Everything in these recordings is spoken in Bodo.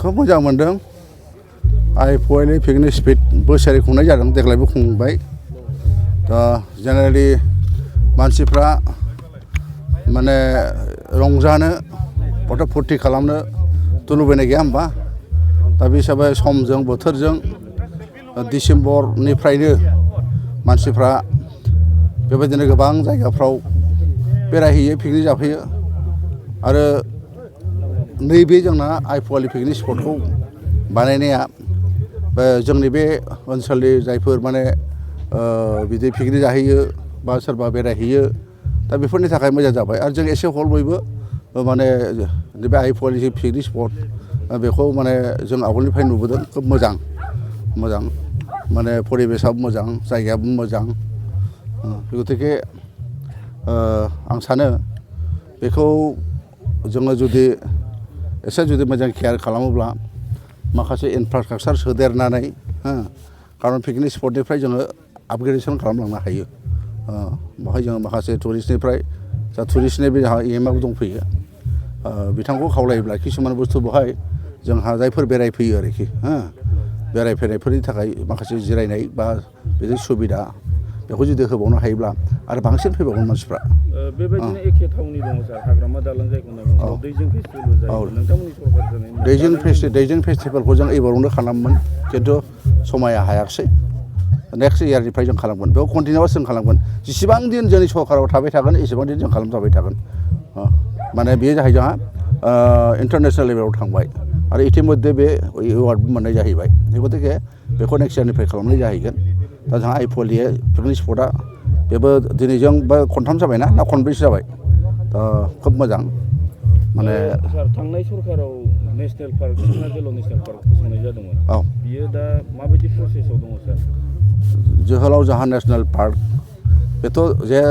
खोब मोजां मोनदों आइएफअएलनि पिकनिक स्पट बोसोरै खुंनाय जादों देग्लायबो खुंबाय दा जेनेरेलि मानसिफ्रा माने रंजानो फट' फुर्ति खालामनो थ' लुबैनाय गैया होमबा दा बे हिसाबै समजों बोथोरजों डिसेम्बरनिफ्रायनो मानसिफ्रा बेबायदिनो गोबां जायगाफ्राव बेरायहैयो पिकनिक जाफैयो आरो नैबे जोंना आइएफअएल पिकनिक स्पटखौ बानायनाया जोंनि बे ओनसोलनि जायफोर माने बिदि पिकनिक जाहैयो बा सोरबा बेरायहैयो दा बेफोरनि थाखाय मोजां जाबाय आरो जों एसे हल बयबो माने बे आइएफअएल पिकनिक स्पट बेखौ माने जों आवगोलनिफ्राय नुबोदों खोब मोजां माने परिबेसाबो मोजां जायगायाबो मोजां गतिके आं सानो बेखौ जोङो जुदि एसे जुदि मोजां केयार खालामोब्ला माखासे इनफ्रास्ट्राक्चार सोदेरनानै खारन पिकनिक स्पटनिफ्राय जोङो आपग्रेडेसन खालामलांनो हायो बेवहाय जोङो माखासे टुरिस्टनिफ्राय जा टुरिस्टनि बे जोंहा इएमआइबो दंफैयो बिथांखौ खावलायोब्ला किसुमान बुस्थु बेवहाय जोंहा जायफोर बेरायफैयो आरोखि बेरायफैनायफोरनि थाखाय माखासे जिरायनाय बा बिदि सुबिदा बेखौ जुदि होबावनो हायोब्ला आरो बांसिन फैबावगोन मानसिफ्रा बेबायदिनो एखे थावनि दङ सार हाग्रामा दालां जायखौ होनना बुङो दैजिं फेस्टिभेल जायो नोंथांमोननि सरकारजों दैजिं फेस्टिभेलखौ जों एबारावनो खालामोमोन खिन्थु समाया हायाखिसै नेक्स्ट इयारनिफ्राय जों खालामगोन बेयाव कन्टिनिउआस जों खालामगोन जेसेबां दिन जोंनि सरकाराव थाबाय थागोन एसेबां दिन जों खालामजाबाय थागोन माने बेयो जाहैबाय जोंहा इन्टारनेसनेल लेभेलाव थांबाय आरो इतिमध्ये बे एवार्डबो मोननाय जाहैबाय गतिके बेखौ नेक्स्ट इयारनिफ्राय खालामनाय जाहैगोन दा जोंहा आइएफअएल पिकनिक स्पटआ बेबो दिनैजों बा खनथाम जाबायना खनब्रैसो जाबाय दा खोब मोजां माने सार थांनाय सरकाराव नेसनेल पार्क सिखना जोहोलाव नेसनेल पार्क फोसावनाय जादोंमोन बियो दा माबायदि प्रसेसआव दङ सार जोहोलाव जाहा नेसनेल पार्क बेथ' जे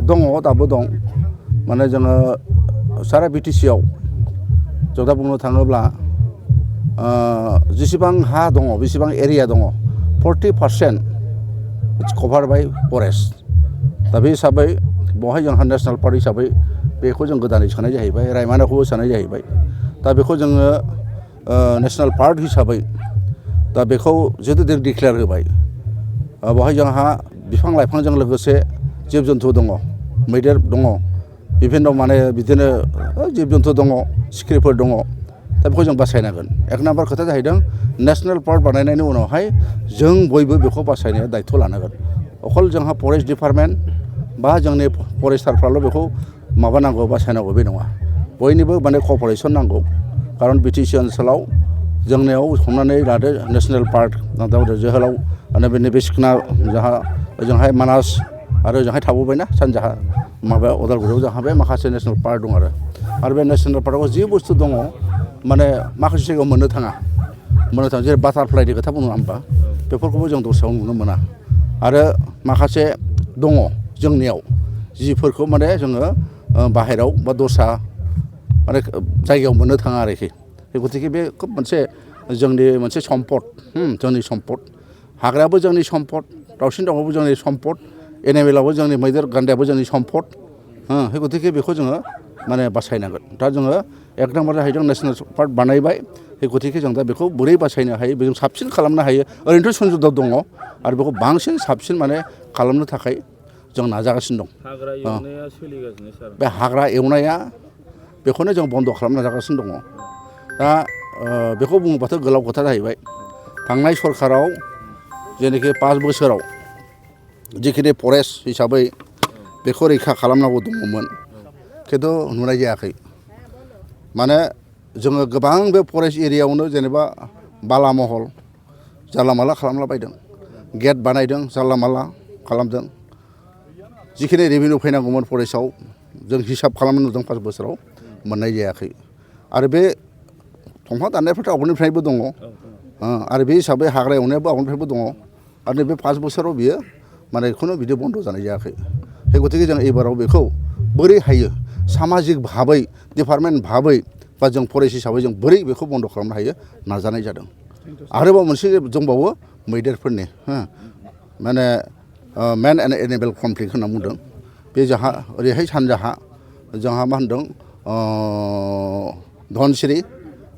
दङ दाबो दं माने जोङो सारा बिटिसिआव जों दा बुंनो थाङोब्ला जेसेबां हा दङ बेसेबां एरिया दङ 40% इट्स कभार बाय फरेस्ट दा बे हिसाबै बेवहाय जोंहा नेसनेल पार्क हिसाबै बेखौ जों गोदानै सोनाय जाहैबाय रायमनाखौबो सोनाय जाहैबाय दा बेखौ जोङो नेसनेल पार्क हिसाबै दा बेखौ जिहेतु जों डिक्लेयार होबाय बेवहाय जोंहा बिफां लाइफांजों लोगोसे जिब जन्थु दङ मैदेर दङ बिभिन्न माने बिदिनो जिब जन्थु दङ सिखिरिफोर दङ दा बेखौ जों बासायनांगोन एक नाम्बार खोथा जाहैदों नेसनेल पार्क बानायनायनि उनावहाय जों बयबो बेखौ बासायनाया दायथ' लानांगोन अखल जोंहा फरेस्ट डिपार्टमेन्ट बा जोंनि फरेस्टारफ्राल' बेखौ माबानांगौ बासायनांगौ बे नङा बयनिबो माने क'पारेसन नांगौ खारन बिटिसि ओनसोलाव जोंनियाव हमनानै लादो नेसनेल पार्क जोहोलाव आरो नैबे सिखना जोंहा ओजोंहाय मानास आरो ओजोंहाय थाबावबायना सानजाहा माबायाव उदालगुरियाव जोंहा बे माखासे नेसनेल पार्क दं आरो बे नेसनेल पार्कआव जि बुस्थु दङ माने माखासे जायगायाव मोननो थाङा जेरै बाटारफ्लाइनि खोथा बुङो होमबा बेफोरखौबो जों दस्रायाव नुनो मोना आरो माखासे दङ जोंनियाव जिफोरखौ माने जोङो बाहेरायाव बा दस्रा माने जायगायाव मोननो थाङा आरोखि गतिके बे खोब मोनसे जोंनि मोनसे सम्पद जोंनि सम्पद हाग्रायाबो जोंनि सम्पद दाउसिन दाउआबो जोंनि सम्पद एनिमेलाबो जोंनि मैदेर गान्दायाबो जोंनि सम्पद गतिके बेखौ जोङो माने बासायनांगोन दा जोङो एक नाम्बार जाहैदों नेसनेल पार्क बानायबाय गतिके जों दा बेखौ बोरै बासायनो हायो बेजों साबसिन खालामनो हायो ओरैनोथ' सुजुग दङ आरो बेखौ बांसिन साबसिन माने खालामनो थाखाय जों नाजागासिनो दं हाग्रा एवनाया सोलिगासिनो सार बे हाग्रा एवनाया बेखौनो जों बन्द' खालामनो नाजागासिनो दङ दा बेखौ बुङोबाथ' गोलाव खोथा जाहैबाय थांनाय सरकाराव जेनाखि 5 बोसोराव जिखिनि फरेस्ट हिसाबै बेखौ रैखा खालामनांगौ दङमोन खिन्थु नुनाय जायाखै माने जोङो गोबां बे फरेस्ट एरियायावनो जेनेबा बाला महल जानला माला खालामला बायदों गेट बानायदों जानला माला खालामदों जिखिनि रेभिनिउ फैनांगौमोन फरेस्टआव जों हिसाब खालामनो नुदों 5 बोसोराव मोननाय जायाखै आरो बे दंफां दाननायफ्राथ' आवगोलनिफ्रायबो दङ आरो बे हिसाबै हाग्रा एवनायाबो आवगोलनिफ्रायबो दङ आरो नैबे 5 बोसोराव बियो माने खुनु बिदि बन्द' जानाय जायाखै गतिके जों एबाराव बेखौ बोरै हायो सामाजिक भाबै डिपार्टमेन्ट भाबै बा जों फरेस्ट हिसाबै जों बोरै बेखौ बन्द' खालामनो हायो नाजानाय जादों आरोबाव मोनसे दंबावो मैदेरफोरनि माने मेन एन्ड एनिमेल कनफ्लिक्ट होनना बुंदों बे जोंहा ओरैहाय सानजाहा जोंहा मा होनदों धनसिरि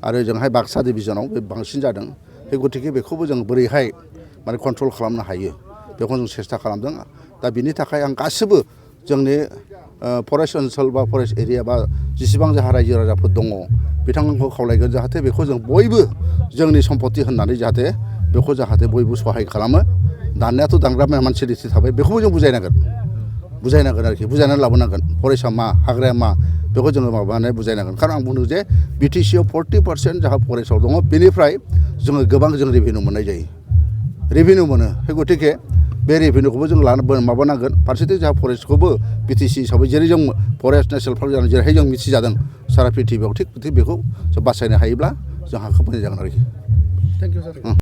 आरो जोंहाय बाक्सा डिभिजनाव बे बांसिन जादों बे गतिके बेखौबो जों बोरैहाय माने कन्ट्रल खालामनो हायो बेखौ जों सेस्था खालामदों दा बिनि थाखाय आं गासिबो जोंनि फरेस्ट ओनसोल बा फरेस्ट एरिया बा जेसेबां जोंहा रायजो राजाफोर दङ बिथांमोनखौ खावलायगोन जाहाथे बेखौ जों बयबो जोंनि सम्पति होननानै जाहाथे बेखौ जाहाथे बयबो सहाय खालामो दाननायाथ' दानग्रा मानसि रिथि थाबाय बेखौबो जों बुजायनांगोन आरोखि बुजायनानै लाबोनांगोन फरेस्टआ मा हाग्राया मा बेखौ जोङो माबानानै बुजायनांगोन खारन आं बुंदों जे बिटिसिआव 40% जाहा फरेस्टआव दङ बेनिफ्राय जोङो गोबां जों रेभिनिउ मोननाय जायो रेभिनिउ मोनो बे गतिके बे रेभिनिउखौबो जों माबानांगोन फारसेथिं जोंहा फरेस्टखौबो बिटिसि हिसाबै जेरै जों फरेस्ट नेसनेल पार्क जानानै जेरैहाय जों मिथिजादों सारा पृथिबियाव थिग बेखौ जों बासायनो हायोब्ला जोंहा खोब मोजां जागोन आरोखि थेंक इउ सार